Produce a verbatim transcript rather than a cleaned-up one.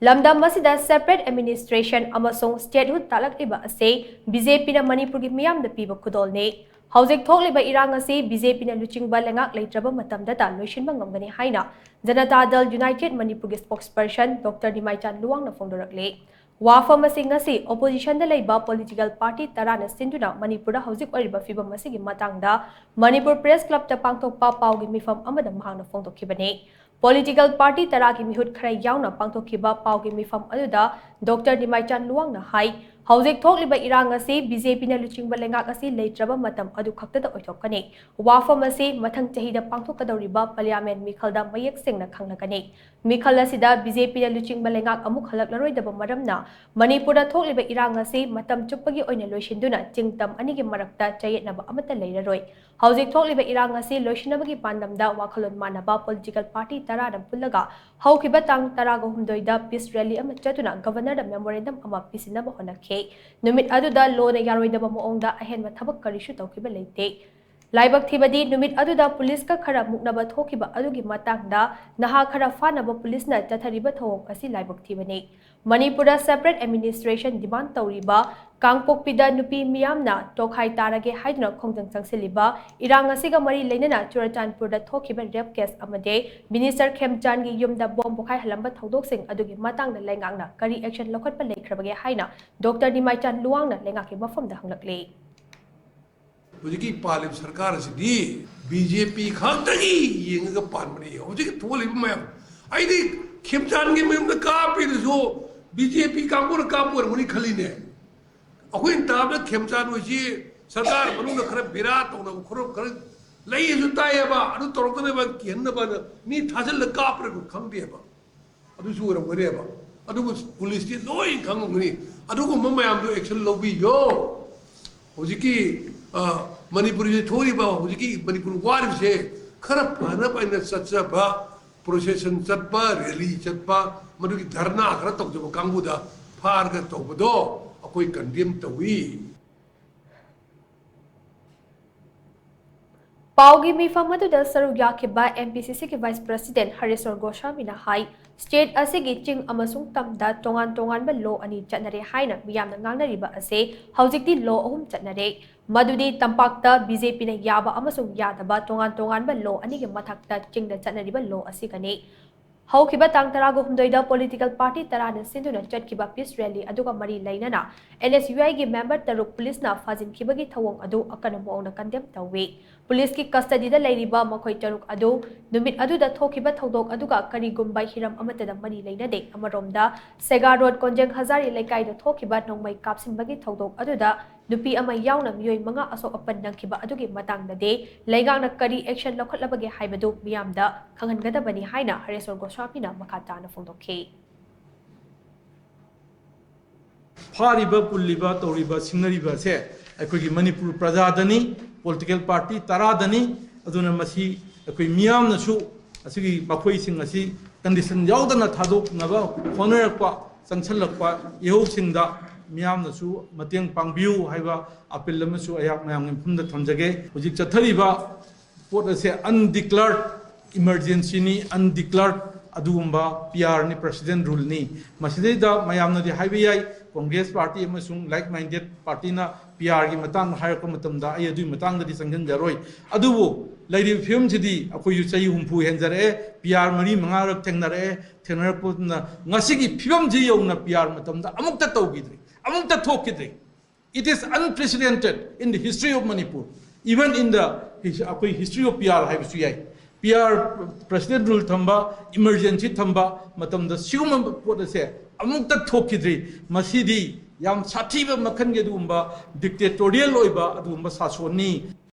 ꯂꯝꯗꯝ ꯑꯁꯤꯗ separate administration ꯑꯃꯁꯨꯡ statehood ꯇꯥꯛꯂꯛꯂꯤꯕ ꯑꯁꯤ BJPꯅ ꯃꯅꯤꯄꯨꯔꯒꯤ ꯃꯤꯌꯥꯝꯗ ꯄꯤꯕ ꯈꯨꯗꯣꯜꯅꯤ꯫ ꯍꯧꯖꯤꯛ ꯊꯣꯛꯂꯤꯕ ꯏꯔꯥꯡ ꯑꯁꯤ BJPꯅ ꯂꯨꯆꯤꯡꯕ ꯂꯩꯉꯥꯛ ꯂꯩꯇ꯭ꯔꯕ ꯃꯇꯝꯗꯇ ꯂꯣꯏꯁꯤꯟꯕ ꯉꯝꯒꯅꯤ ꯍꯥꯏꯅ ꯖꯅꯇꯥ ꯗꯜ ꯌꯨꯅꯥꯏꯇꯦꯗ ꯃꯅꯤꯄꯨꯔꯒꯤ spokesperson ꯗꯣꯛꯇꯔ ꯅꯤꯃꯥꯏꯆꯥꯟ ꯂꯨꯋꯥꯡꯅ ꯐꯣꯡꯗꯣꯔꯛꯂꯤ꯫ ꯋꯥꯐꯝ ꯑꯁꯤ ꯉꯁꯤ oppositionꯗ ꯂꯩꯕ political party ꯇꯔꯥꯅ ꯁꯤꯟꯗꯨꯅ ꯃꯅꯤꯄꯨꯔꯗ ꯍꯧꯖꯤꯛ ꯑꯣꯏꯔꯤꯕ ꯐꯤꯕꯝ ꯑꯁꯤꯒꯤ ꯃꯇꯥꯡꯗ ꯃꯅꯤꯄꯨꯔ Press Clubꯇ ꯄꯥꯡꯊꯣꯛꯄ ꯄꯥꯎꯒꯤ ꯃꯤꯐꯝ ꯑꯃꯗ ꯃꯍꯥꯛꯅ ꯐꯣꯡꯗꯣꯛꯈꯤꯕꯅꯤ꯫ Political party ꯇꯔꯥꯒꯤ ꯃꯤꯍꯨꯠ ꯈꯔ ꯌꯥꯎꯅ ꯄꯥꯡꯊꯣꯛꯈꯤꯕ ꯄꯥꯎꯒꯤ ꯃꯤꯐꯝ ꯑꯗꯨꯗ ꯗꯣꯛꯇꯔ ꯅꯤꯃꯥꯏꯆꯥꯟ ꯂꯨꯋꯥꯡꯅ ꯍꯥꯏ, ꯍꯧꯖꯤꯛ ꯊꯣꯛꯂꯤꯕ ꯏꯔꯥꯡ ꯑꯁꯤ BJPꯅ ꯂꯨꯆꯤꯡꯕ ꯂꯩꯉꯥꯛ ꯑꯁꯤ ꯂꯩꯇ꯭ꯔꯕ ꯃꯇꯝ ꯑꯗꯨ ꯈꯛꯇꯗ ꯑꯣꯏꯊꯣꯛꯀꯅꯤ꯫ ꯋꯥꯐꯝ ꯑꯁꯤ ꯃꯊꯪ ꯆꯍꯤꯗ ꯄꯥꯡꯊꯣꯛꯀꯗꯧꯔꯤꯕ parliament ꯃꯤꯈꯜꯗ ꯃꯌꯦꯛ ꯁꯦꯡꯅ ꯈꯪꯂꯒꯅꯤ꯫ ꯃꯤꯈꯜ ꯑꯁꯤꯗ BJPꯅ ꯂꯨꯆꯤꯡꯕ ꯂꯩꯉꯥꯛ ꯑꯃꯨꯛ ꯍꯜꯂꯛꯂꯔꯣꯏꯗꯕ ꯃꯔꯝꯅ ꯃꯅꯤꯄꯨꯔꯗ ꯊꯣꯛꯂꯤꯕ ꯏꯔꯥꯡ ꯑꯁꯤ ꯃꯇꯝ ꯆꯨꯞꯄꯒꯤ ꯑꯣꯏꯅ ꯂꯣꯏꯁꯤꯟꯗꯨꯅ ꯆꯤꯡꯇꯝ ꯑꯅꯤꯒꯤ ꯃꯔꯛꯇ ꯆꯌꯦꯠꯅꯕ ꯑꯃꯠꯇ ꯂꯩꯔꯔꯣꯏ꯫ ꯍꯧꯖꯤꯛ ꯊꯣꯛꯂꯤꯕ ꯏꯔꯥꯡ ꯑꯁꯤ ꯂꯣꯏꯁꯤꯟꯅꯕꯒꯤ ꯄꯥꯟꯗꯝꯗ ꯋꯥꯈꯜꯂꯣꯟ ꯃꯥꯟꯅꯕ political party ꯇꯔꯥꯅ ꯄꯨꯜꯂꯒ ꯍꯧꯈꯤꯕ ꯇꯥꯡ ꯇꯔꯥꯒ ꯍꯨꯝꯗꯣꯏꯗ peace rally ꯑꯃ ꯆꯠꯇꯨꯅ governorꯗ memorandum ꯑꯃ ꯄꯤꯁꯤꯟꯅꯕ ꯍꯣꯠꯅꯈꯤ꯫ ꯅꯨꯃꯤꯠ ꯑꯗꯨꯗ ꯂꯣꯅ ꯌꯥꯔꯣꯏꯗꯕ ꯃꯑꯣꯡꯗ ꯑꯍꯦꯟꯕ ꯊꯕꯛ ꯀꯔꯤꯁꯨ ꯇꯧꯈꯤꯕ ꯂꯩꯇꯦ꯫ ꯂꯥꯏꯕꯛ ꯊꯤꯕꯗꯤ ꯅꯨꯃꯤꯠ ꯑꯗꯨꯗ ꯄꯨꯂꯤꯁꯀ ꯈꯔ ꯃꯨꯛꯅꯕ ꯊꯣꯛꯈꯤꯕ ꯑꯗꯨꯒꯤ ꯃꯇꯥꯡꯗ ꯅꯍꯥ ꯈꯔ ꯐꯥꯅꯕ ꯄꯨꯂꯤꯁꯅ ꯆꯠꯊꯔꯤꯕ ꯊꯧꯑꯣꯡ ꯑꯁꯤ ꯂꯥꯏꯕꯛ ꯊꯤꯕꯅꯤ꯫ ꯃꯅꯤꯄꯨꯔꯗ separate administration demand ꯇꯧꯔꯤꯕ ꯀꯥꯡꯄꯣꯛꯄꯤꯗ ꯅꯨꯄꯤ ꯃꯤꯌꯥꯝꯅ ꯇꯣꯈꯥꯏ ꯇꯥꯔꯒꯦ ꯍꯥꯏꯗꯨꯅ ꯈꯣꯡꯖꯪ ꯆꯪꯁꯤꯜꯂꯤꯕ ꯏꯔꯥꯡ ꯑꯁꯤꯒ ꯃꯔꯤ ꯂꯩꯅꯅ ꯆꯨꯔꯆꯥꯟꯄꯨꯔꯗ ꯊꯣꯛꯈꯤꯕ rape case ꯑꯃꯗꯤ minister ꯈꯦꯝꯆꯥꯟꯒꯤ ꯌꯨꯝꯗ bomb ꯄꯣꯈꯥꯏꯍꯜꯂꯝꯕ ꯊꯧꯗꯣꯛꯁꯤꯡ ꯑꯗꯨꯒꯤ ꯃꯇꯥꯡꯗ ꯂꯩꯉꯥꯛꯅ ꯀꯔꯤ action ꯂꯧꯈꯠꯄ ꯂꯩꯈ꯭ꯔꯕꯒꯦ ꯍꯥꯏꯅ ꯗꯣꯛꯇꯔ ꯅꯤꯃꯥꯏꯆꯥꯟ ꯂꯨꯋꯥꯡꯅ ꯂꯩꯉꯥꯛꯀꯤ ꯃꯐꯝꯗ ꯍꯪꯂꯛꯂꯤ꯫ ꯍꯧꯖꯤꯛꯀꯤ ꯄꯥꯜꯂꯤꯕ ꯁꯔꯀꯥꯔ ꯑꯁꯤꯗꯤ BJP ꯈꯛꯇꯒꯤ ꯌꯦꯡꯉꯒ ꯄꯥꯟꯕꯅꯤ꯫ ꯍꯧꯖꯤꯛ ꯊꯣꯛꯂꯤꯕ ꯃꯌꯥꯝ, ꯑꯩꯗꯤ ꯈꯦꯝꯆꯥꯟꯒꯤ ꯃꯌꯨꯝꯗ ꯀꯥꯞꯄꯤꯗꯨꯁꯨ BJP ꯀꯥꯡꯕꯨꯅ ꯀꯥꯞꯄ ꯑꯣꯏꯔꯝꯒꯅꯤ ꯈꯜꯂꯤꯅꯦ꯫ ꯑꯩꯈꯣꯏꯅ ꯇꯥꯕꯗ ꯈꯦꯝꯆꯥꯟ ꯍꯣꯏꯁꯤ ꯁꯔꯀꯥꯔ ꯃꯅꯨꯡꯗ ꯈꯔ ꯕꯦꯔꯥ ꯇꯧꯅꯕ ꯈꯣꯠꯅꯕ ꯈꯔ ꯂꯩꯁꯨ ꯇꯥꯏꯌꯦꯕ꯫ ꯑꯗꯨ ꯇꯧꯔꯛꯀꯗꯕ ꯀꯤꯍꯟꯅꯕꯅ ꯃꯤ ꯊꯥꯖꯤꯜꯂꯒ ꯀꯥꯞꯄ꯭ꯔꯥ ꯈꯪꯗꯦꯕ꯫ ꯑꯗꯨꯁꯨ ꯑꯣꯏꯔꯝꯒꯅꯦꯕ꯫ ꯑꯗꯨꯕꯨ ꯄꯨꯂꯤꯁꯇꯤ ꯂꯣꯏ ꯈꯪꯉꯝꯒꯅꯤ꯫ ꯑꯗꯨꯒꯨꯝꯕ ꯃꯌꯥꯝꯗꯣ action ꯂꯧꯕꯤꯌꯣ꯫ ꯍꯧꯖꯤꯛꯀꯤ ꯃꯅꯤꯄꯨꯔꯁꯤꯗ ꯊꯣꯛꯏꯕ, ꯍꯧꯖꯤꯛꯀꯤ ꯃꯅꯤꯄꯨꯔ ꯋꯥꯔꯤꯕꯁꯦ ꯈꯔ ꯐꯅꯕ ꯑꯩꯅ ꯆꯠꯆꯕ, procession ꯆꯠꯄ, rally ꯆꯠꯄ, ꯃꯗꯨꯒꯤ ꯙꯔꯅꯥ ꯈꯔ ꯇꯧꯖꯕ ꯀꯥꯡꯕꯨꯗ ꯐꯥꯔꯒ ꯇꯧꯕꯗꯣ ꯑꯩꯈꯣꯏ condemn ꯇꯧꯏ꯫ ꯄꯥꯎꯒꯤ ꯃꯤꯐꯝ ꯑꯗꯨꯗ ꯁꯔꯨꯛ ꯌꯥꯈꯤꯕ MPCCꯒꯤ vice president ꯍꯔꯦꯁꯣꯔ ꯒꯣꯁ꯭ꯋꯥꯃꯤꯅ ꯍꯥꯏ, ꯁ꯭ꯇꯦꯠ ꯑꯁꯤꯒꯤ ꯆꯤꯡ ꯑꯃꯁꯨꯡ ꯇꯝꯗ ꯇꯣꯉꯥꯟ ꯇꯣꯉꯥꯟꯕ ꯂꯣ ꯑꯅꯤ ꯆꯠꯅꯔꯦ ꯍꯥꯏꯅ ꯃꯤꯌꯥꯝꯅ ꯉꯥꯡꯅꯔꯤꯕ ꯑꯁꯤ ꯍꯧꯖꯤꯛꯇꯤ ꯂꯣ ꯑꯍꯨꯝ ꯆꯠꯅꯔꯦ꯫ ꯃꯗꯨꯗꯤ ꯇꯝꯄꯥꯛꯇ ꯕꯤ ꯖꯦ ꯄꯤꯅ ꯌꯥꯕ ꯑꯃꯁꯨꯡ ꯌꯥꯗꯕ ꯇꯣꯉꯥꯟ ꯇꯣꯉꯥꯟꯕ ꯂꯣ ꯑꯅꯤꯒꯤ ꯃꯊꯛꯇ ꯆꯤꯡꯗ ꯆꯠꯅꯔꯤꯕ ꯂꯣ ꯑꯁꯤꯒꯅꯤ꯫ ꯍꯧꯈꯤꯕ ꯇꯥꯡ ꯇꯔꯥꯒ ꯍꯨꯝꯗꯣꯏꯗ ꯄꯣꯂꯤꯇꯤꯀꯦꯜ ꯄꯥꯔꯇꯤ ꯇꯔꯥꯅ ꯁꯤꯟꯗꯨꯅ ꯆꯠꯈꯤꯕ ꯄꯤꯁ ꯔꯦꯂꯤ ꯑꯗꯨꯒ ꯃꯔꯤ ꯂꯩꯅꯅ ꯑꯦꯟ ꯑꯦꯁ ꯌꯨ ꯑꯥꯏꯒꯤ ꯃꯦꯝꯕꯔ ꯇꯔꯨꯛ ꯄꯨꯂꯤꯁꯅ ꯐꯥꯖꯤꯟꯈꯤꯕꯒꯤ ꯊꯧꯑꯣꯡ ꯑꯗꯨ ꯑꯀꯟꯕ ꯃꯑꯣꯡꯗ ꯀꯟꯗꯦꯝ ꯇꯧꯏ꯫ ꯄꯨꯂꯤꯁꯀꯤ ꯀꯁꯇꯗꯤꯗ ꯂꯩꯔꯤꯕ ꯃꯈꯣꯏ ꯇꯔꯨꯛ ꯑꯗꯨ ꯅꯨꯃꯤꯠ ꯑꯗꯨꯗ ꯊꯣꯛꯈꯤꯕ ꯊꯧꯗꯣꯛ ꯑꯗꯨꯒ ꯀꯔꯤꯒꯨꯝꯕ ꯍꯤꯔꯝ ꯑꯃꯠꯇꯗ ꯃꯔꯤ ꯂꯩꯅꯗꯦ꯫ ꯑꯃꯔꯣꯝꯗ, ꯁꯦꯒꯥ ꯔꯣꯗ ꯀꯣꯟꯖꯦꯡ ꯍꯖꯥꯔꯤ ꯂꯩꯀꯥꯏꯗ ꯊꯣꯛꯈꯤꯕ ꯅꯣꯡꯃꯩ ꯀꯥꯞꯁꯤꯟꯕꯒꯤ ꯊꯧꯗꯣꯛ ꯑꯗꯨꯗ ꯅꯨꯄꯤ ꯑꯃ ꯌꯥꯎꯅ ꯃꯤꯑꯣꯏ ꯃꯉꯥ ꯑꯁꯣꯛ ꯑꯄꯟ ꯅꯪꯈꯤꯕ ꯑꯗꯨꯒꯤ ꯃꯇꯥꯡꯗꯗꯤ ꯂꯩꯉꯥꯛꯅ ꯀꯔꯤ ꯑꯦꯛꯁꯟ ꯂꯧꯈꯠꯂꯕꯒꯦ ꯍꯥꯏꯕꯗꯨ ꯃꯤꯌꯥꯝꯗ ꯈꯪꯍꯟꯒꯗꯕꯅꯤ ꯍꯥꯏꯅ ꯍꯔꯦꯁ꯭ꯋꯔ ꯒꯣꯁ꯭ꯋꯥꯃꯤꯅ ꯃꯈꯥ ꯇꯥꯅ ꯐꯣꯡꯗꯣꯛꯈꯤ꯫ ꯐꯥꯔꯤꯕ, ꯄꯨꯜꯂꯤꯕ, ꯇꯧꯔꯤꯕ, ꯁꯤꯡꯅꯔꯤꯕ ꯑꯁꯦ ꯑꯩꯈꯣꯏꯒꯤ ꯃꯅꯤꯄꯨꯔ ꯄ꯭ꯔꯖꯥꯗꯅꯤ, ꯄꯣꯂꯤꯇꯤꯀꯦꯜ ꯄꯥꯔꯇꯤ ꯇꯔꯥꯗꯅꯤ꯫ ꯑꯗꯨꯅ ꯃꯁꯤ ꯑꯩꯈꯣꯏ ꯃꯤꯌꯥꯝꯅꯁꯨ ꯑꯁꯤꯒꯤ ꯃꯈꯣꯏꯁꯤꯡ ꯑꯁꯤ ꯀꯟꯗꯤꯁꯟ ꯌꯥꯎꯗꯅ ꯊꯥꯗꯣꯛꯅꯕ ꯍꯣꯠꯅꯔꯛꯄ, ꯆꯪꯁꯤꯜꯂꯛꯄ ꯏꯍꯧꯁꯤꯡꯗ ꯃꯤꯌꯥꯝꯅꯁꯨ ꯃꯇꯦꯡ ꯄꯥꯡꯕꯤꯌꯨ ꯍꯥꯏꯕ ꯑꯄꯤꯜ ꯑꯃꯁꯨ ꯑꯩꯍꯥꯛ ꯃꯌꯥꯝꯒꯤ ꯃꯐꯝꯗ ꯊꯝꯖꯒꯦ꯫ ꯍꯧꯖꯤꯛ ꯆꯠꯊꯔꯤꯕ ꯄꯣꯠ ꯑꯁꯦ undeclared emergencyꯅꯤ, undeclared ꯑꯗꯨꯒꯨꯝꯕ ꯄꯤ ꯑꯥꯔꯅꯤ, president ruleꯅꯤ꯫ ꯃꯁꯤꯗꯩꯗ ꯃꯌꯥꯝꯅꯗꯤ ꯍꯥꯏꯕ ꯌꯥꯏ, ꯀꯣꯡꯒ꯭ꯔꯦꯁ ꯄꯥꯔꯇꯤ ꯑꯃꯁꯨꯡ like minded ꯄꯥꯔꯇꯤꯅ ꯄꯤ ꯑꯥꯔꯒꯤ ꯃꯇꯥꯡꯗ ꯍꯥꯏꯔꯛꯄ ꯃꯇꯝꯗ ꯑꯩ ꯑꯗꯨꯒꯤ ꯃꯇꯥꯡꯗꯗꯤ ꯆꯪꯁꯤꯟꯖꯔꯣꯏ꯫ ꯑꯗꯨꯕꯨ ꯂꯩꯔꯤꯕ ꯐꯤꯕꯝꯁꯤꯗꯤ ꯑꯩꯈꯣꯏꯁꯨ ꯆꯍꯤ ꯍꯨꯝꯐꯨ ꯍꯦꯟꯖꯔꯛꯑꯦ, ꯄꯤ ꯑꯥꯔ ꯃꯔꯤ ꯃꯉꯥꯔꯛ ꯊꯦꯡꯅꯔꯛꯑꯦ꯫ ꯊꯦꯡꯅꯔꯛꯄꯗꯨꯅ ꯉꯁꯤꯒꯤ ꯐꯤꯕꯝꯁꯤ ꯌꯧꯅ ꯄꯤ ꯑꯥꯔ ꯃꯇꯝꯗ ꯑꯃꯨꯛꯇ ꯇꯧꯈꯤꯗ꯭ꯔꯤ, ꯑꯃꯨꯛꯇ ꯊꯣꯛꯈꯤꯗ꯭ꯔꯤ꯫ It is unprecedented in the history of Manipur, even in the his- ꯑꯩꯈꯣꯏ history of P R ꯍꯥꯏꯕꯁꯨ ꯌꯥꯏ꯫ P R, president rule ꯊꯝꯕ, emergency ꯊꯝꯕ ꯃꯇꯝꯗ ꯁꯤꯒꯨꯝꯕ ꯄꯣꯠ ꯑꯁꯦ ꯑꯃꯨꯛꯇ ꯊꯣꯛꯈꯤꯗ꯭ꯔꯤ꯫ ꯃꯁꯤꯗꯤ ꯌꯥꯝ ꯁꯥꯊꯤꯕ ꯃꯈꯜꯒꯤ ꯑꯗꯨꯒꯨꯝꯕ dictatorial ꯑꯣꯏꯕ ꯑꯗꯨꯒꯨꯝꯕ ꯁꯥꯁꯣꯟꯅꯤ꯫